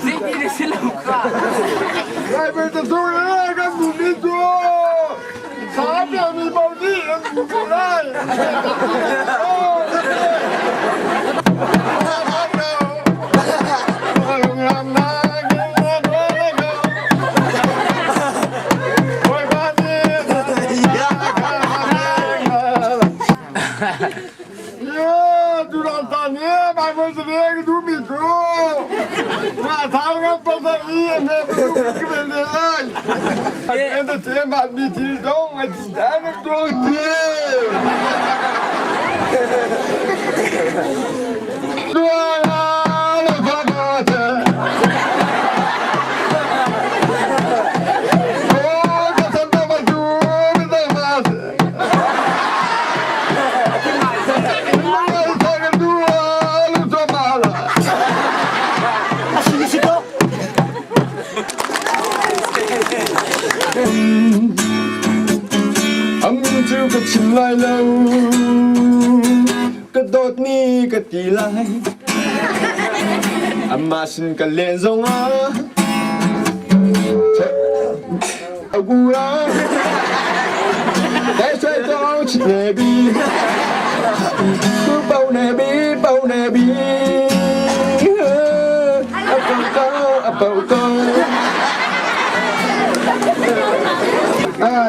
Zeiti na si lo kha. Lai ta tu le kan bu mi cu sa pia mi bo nih an bu ko lai. Am cu ka chim lai lo ka dawtmi ka ti lai Amah sin ka len zongah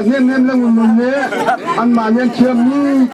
Niam niam lang mun ne an mah nian thiam mi.